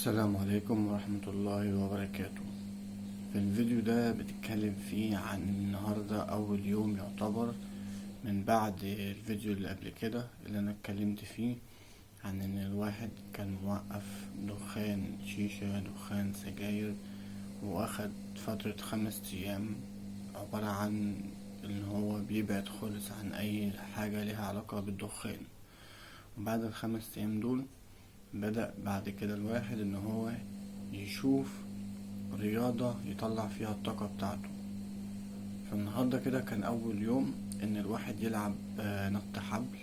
السلام عليكم ورحمة الله وبركاته. في الفيديو ده بتكلم فيه عن النهاردة أول يوم يعتبر من بعد الفيديو اللي قبل كده اللي أنا اتكلمت فيه عن إن الواحد كان موقف دخان شيشة، دخان سجاير، وأخد فترة 5 أيام عبارة عن إن هو بيبعد خالص عن أي حاجة ليها علاقة بالدخان. وبعد ال5 أيام دول بدأ بعد كده الواحد إن هو يشوف رياضة يطلع فيها الطاقة بتاعته. فالنهاردة كده كان أول يوم إن الواحد يلعب نط حبل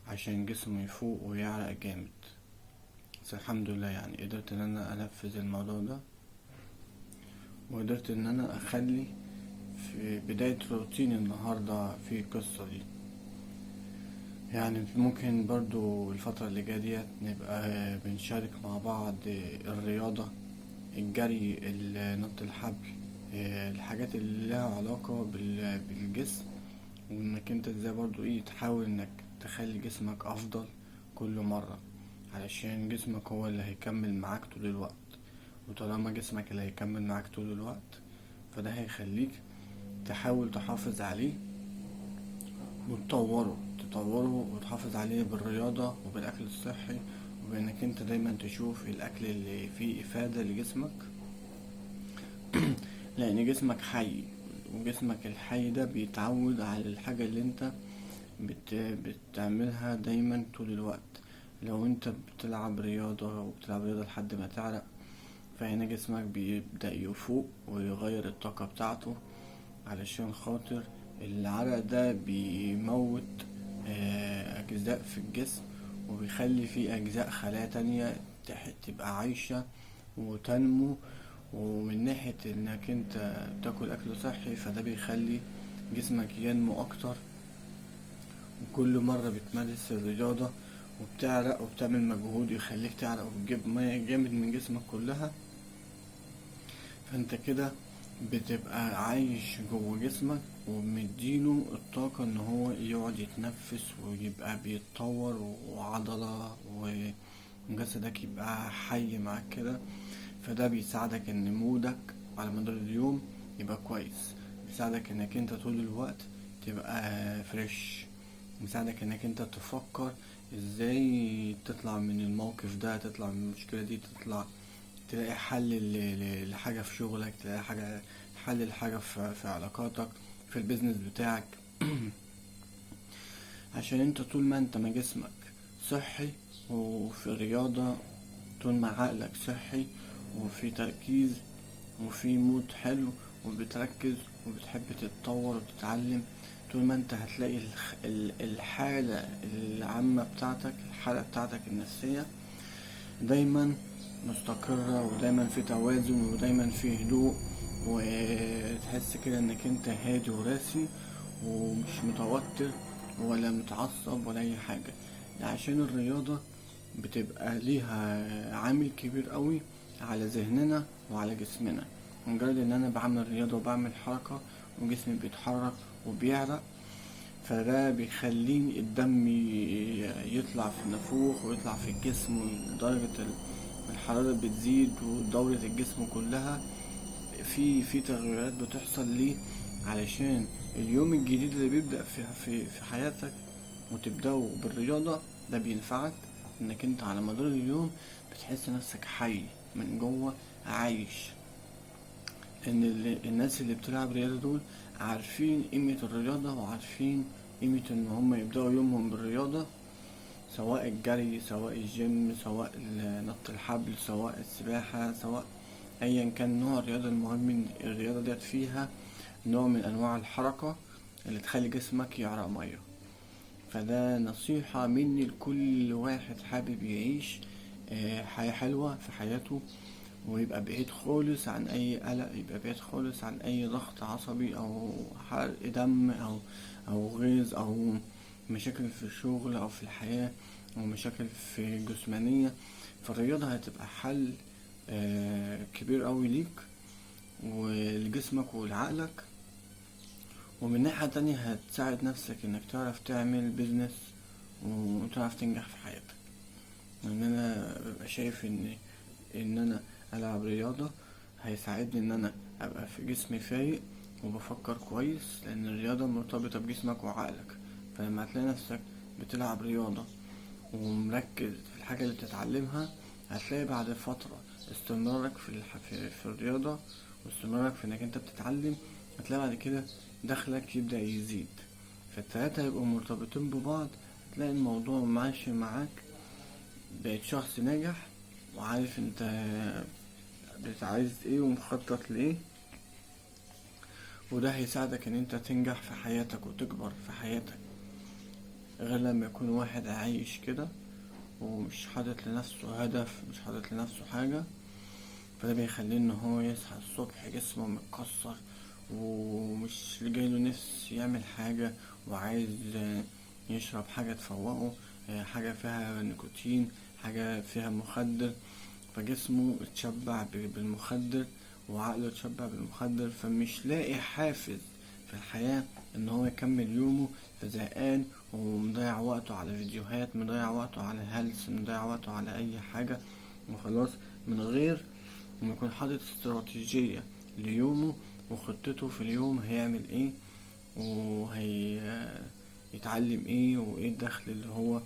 عشان جسمه يفوق ويعرق جامد. بس الحمد لله قدرت إن أنا أنفذ الموضوع ده، وقدرت إن أنا أخلي في بداية روتين النهاردة في القصة دي. ممكن برضو الفترة اللي جاية ديت نبقى بنشارك مع بعض الرياضة، الجري، نط الحبل، الحاجات اللي لها علاقة بالجسم، وانك انت ازاي برضو تحاول انك تخلي جسمك افضل كل مرة، علشان جسمك هو اللي هيكمل معاك طول الوقت. وطالما جسمك اللي هيكمل معاك طول الوقت فده هيخليك تحاول تحافظ عليه وتطوره، تطوره وتحافظ عليه بالرياضة وبالأكل الصحي، وبإنك انت دايما تشوف الأكل اللي فيه إفادة لجسمك، لأن جسمك حي، وجسمك الحي ده بيتعود على الحاجة اللي انت بتعملها دايما طول الوقت. لو انت بتلعب رياضة وبتلعب رياضة لحد ما تعرق، فهنا جسمك بيبدأ يفوق ويغير الطاقة بتاعته، علشان خاطر العرق ده بيموت أجزاء في الجسم، وبيخلي في أجزاء خلايا تانية تبقى عايشة وتنمو. ومن ناحية انك انت تاكل اكل صحي فده بيخلي جسمك ينمو اكتر. وكل مرة بتمارس الرياضة وبتعرق وبتعمل مجهود يخليك تعرق وبتجيب مية جامد من جسمك كلها، فانت كده بتبقى عايش جوه جسمك ومديله الطاقة ان هو يقعد يتنفس ويبقى بيتطور وعضلة وجسدك يبقى حي معاك كده. فده بيساعدك ان مودك على مدار اليوم يبقى كويس، بيساعدك انك انت طول الوقت تبقى فريش، بيساعدك انك انت تفكر ازاي تطلع من الموقف ده، تطلع من المشكلة دي، تطلع تلاقي حل لحاجة في شغلك، تلاقي حل لحاجة في علاقاتك، في البيزنس بتاعك. عشان انت طول ما انت ما جسمك صحي وفي رياضة، طول ما عقلك صحي وفي تركيز وفي مود حلو وبتركز وبتحب تتطور وتتعلم، طول ما انت هتلاقي الحالة العامة بتاعتك، الحالة بتاعتك النفسية دايما مستقرة، ودايما في توازن، ودايما في هدوء، وتحس كده انك انت هادي وراسي ومش متوتر ولا متعصب ولا اي حاجة. عشان الرياضة بتبقى ليها عامل كبير قوي على ذهننا وعلى جسمنا. مجرد ان انا بعمل رياضة وبعمل حركة وجسمي بيتحرك وبيعرق، فده بيخليني الدم يطلع في النافوخ ويطلع في الجسم، ودرجة الحرارة بتزيد ودورة الجسم كلها في تغيرات بتحصل. ليه؟ علشان اليوم الجديد اللي بيبدأ في حياتك وتبدأه بالرياضة ده بينفعك انك انت على مدار اليوم بتحس نفسك حي من جوه، عايش. ان الناس اللي بتلعب رياضة دول عارفين قيمة الرياضة، وعارفين قيمة ان هم يبدأوا يومهم بالرياضة، سواء الجري، سواء الجيم، سواء نط الحبل، سواء السباحة، سواء ايا كان نوع الرياضة. المهم ان الرياضة ديت فيها نوع من انواع الحركة اللي تخلي جسمك يعرق مية. فده نصيحة مني لكل واحد حابب يعيش حياة حلوة في حياته، ويبقى بعيد خالص عن اي قلق، يبقى بعيد خالص عن اي ضغط عصبي او حرق دم او غيظ او مشاكل في الشغل او في الحياة او مشاكل في جسمانية. فالرياضة هتبقى حل كبير قوي ليك ولجسمك ولعقلك. ومن ناحية تانية هتساعد نفسك انك تعرف تعمل بيزنس وتعرف تنجح في حياتك. لان انا ببقى شايف ان ان انا العب رياضة هيساعدني ان انا ابقى في جسمي فايق وبفكر كويس، لان الرياضة مرتبطة بجسمك وعقلك. فلما هتلاقي نفسك بتلعب رياضة ومركز في الحاجة اللي بتتعلمها، هتلاقي بعد فترة استمرارك في الرياضة واستمرارك في انك انت بتتعلم، هتلاقي بعد كده دخلك يبدأ يزيد. فالتلاتة يبقوا مرتبطين ببعض، هتلاقي الموضوع ماشي معاك، بقيت شخص ناجح وعارف انت عايز ايه ومخطط لايه، وده هيساعدك ان انت تنجح في حياتك وتكبر في حياتك. غير لما يكون واحد عايش كده ومش حاطط لنفسه هدف، مش حاطط لنفسه حاجة، فده بيخليه ان هو يصحى الصبح جسمه متكسر ومش جايله نفس يعمل حاجة، وعايز يشرب حاجة تفوقه، حاجة فيها نيكوتين، حاجة فيها مخدر، فجسمه اتشبع بالمخدر وعقله اتشبع بالمخدر، فمش لاقي حافز في الحياة ان هو يكمل يومه، فزهقان ومضيع وقته على فيديوهات، مضيع وقته على هلس، مضيع وقته على اي حاجة وخلاص، من غير ما يكون حاطط استراتيجية ليومه وخطته في اليوم هيعمل ايه وهيتعلم ايه وايه الدخل اللي هو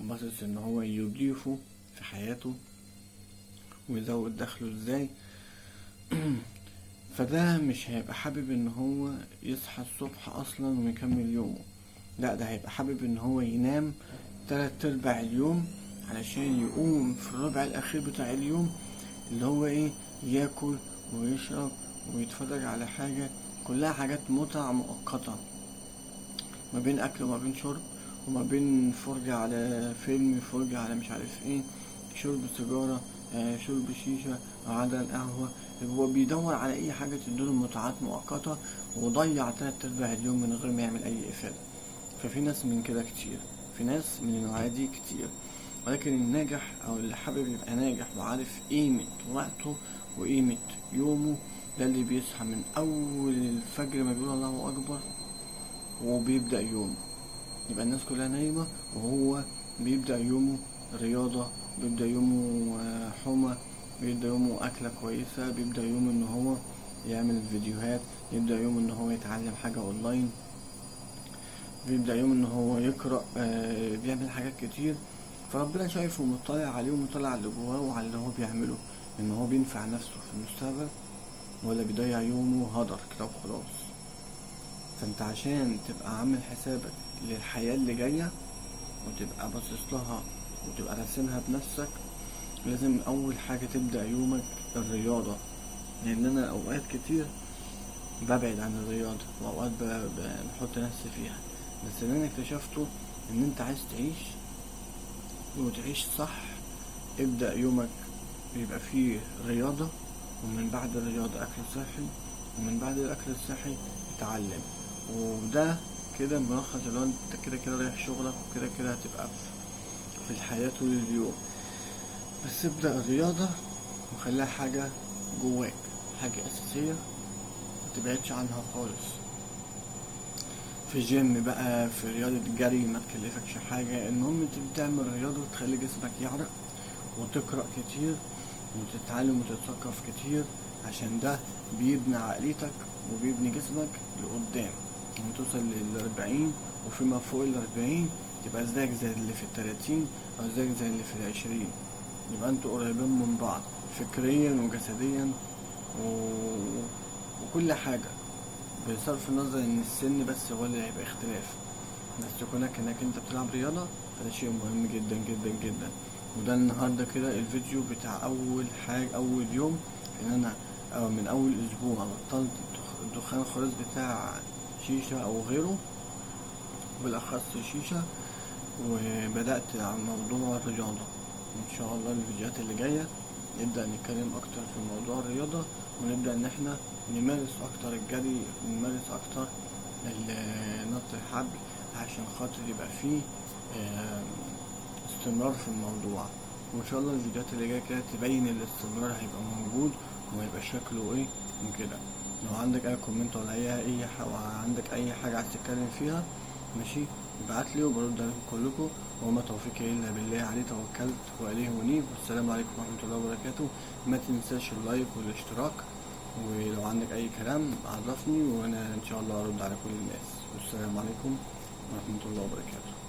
باصص ان هو يضيفه في حياته ويزود دخله ازاي. فده مش هيبقى حابب ان هو يصحى الصبح اصلا ويكمل يومه، لا ده هيبقى حابب ان هو ينام 3/4 اليوم علشان يقوم في الربع الاخير بتاع اليوم اللي هو ايه، ياكل ويشرب ويتفرج على حاجة، كلها حاجات متع مؤقتة، ما بين اكل وما بين شرب وما بين فرجة على فيلم، فرجة على مش عارف ايه، شرب سيجارة، شرب شيشة، عدم قهوة. هو بيدور على اي حاجة تديله متعات مؤقتة وضيع 3/4 اليوم من غير ما يعمل اي افادة. ففي ناس من كده كتير، في ناس من النوعية دي كتير. ولكن الناجح او اللي حابب يبقى ناجح وعارف قيمة وقته وقيمة يومه، ده اللي بيصحى من اول الفجر ما بيقول الله اكبر وبيبدأ يومه. يبقى الناس كلها نايمة وهو بيبدأ يومه رياضة، بيبدأ يومه حمى، بيبدأ يومه أكلة كويسة، بيبدأ يومه إن هو يعمل فيديوهات، يبدأ يومه إن هو يتعلم حاجة أونلاين، بيبدأ يوم إن هو يقرأ، بيعمل حاجات كتير. فربنا شايفه ومطلع عليه ومطلع على اللي جواه وعلى اللي هو بيعمله، إن هو بينفع نفسه في المستقبل ولا بيضيع يومه هدر كده وخلاص. فانت عشان تبقى عامل حسابك للحياة اللي جاية وتبقى باصص لها وتبقى راسمها بنفسك، لازم اول حاجة تبدأ يومك الرياضة. لان انا اوقات كتير ببعد عن الرياضة واوقات بحط نفسي فيها، بس اللي انا اكتشفته ان انت عايز تعيش وتعيش صح، ابدأ يومك يبقى فيه رياضة، ومن بعد الرياضة اكل صحي، ومن بعد الاكل الصحي اتعلم. وده كده ملخص اللي هو انت كده كده رايح شغلك وكده كده هتبقى في الحياة طول اليوم. بس ابدأ الرياضة وخليها حاجة جواك، حاجة أساسية ما تبعدش عنها خالص. في جيم بقى، في رياضة جري ما تكلفكش حاجة، المهم انت بتعمل رياضة وتخلي جسمك يعرق، وتقرأ كتير وتتعلم وتتثقف كتير، عشان ده بيبني عقليتك وبيبني جسمك لقدام. لما توصل للأربعين وفيما فوق الأربعين تبقى زيك زي اللي في التلاتين أو زيك زي اللي في العشرين، يبقى انتوا قريبين من بعض فكريا وجسديا وكل حاجة، بصرف النظر ان السن بس هو اللي هيبقى اختلاف، بس كونك انك انت بتلعب رياضة فده شيء مهم جدا جدا جدا. وده النهاردة كده الفيديو بتاع اول حاجة، اول يوم ان انا أو من اول اسبوع بطلت الدخان خالص بتاع شيشة او غيره، بالاخص الشيشة، وبدأت على موضوع الرياضة. ان شاء الله الفيديوهات اللي جاية نبدأ نتكلم اكتر في موضوع الرياضة، ونبدأ ان احنا نمارس اكتر الجري، ونمارس اكتر نط الحبل، عشان خاطر يبقى فيه استمرار في الموضوع. وان شاء الله الفيديوهات اللي جايه كده تبين الاستمرار هيبقى موجود وهيبقى شكله ايه وكده. لو عندك اي comment ولا اي حاجه، عندك اي حاجه عايز تتكلم فيها، ماشي، ابعتلي وبرد عليكم كلكم. وما توفيقي الا بالله، عليه توكلت واليه انيب. والسلام عليكم ورحمة الله وبركاته. ما تنساش ال like والاشتراك، ولو عندك اي كلام عرفني وانا ان شاء الله ارد على كل الناس. والسلام عليكم ورحمة الله وبركاته.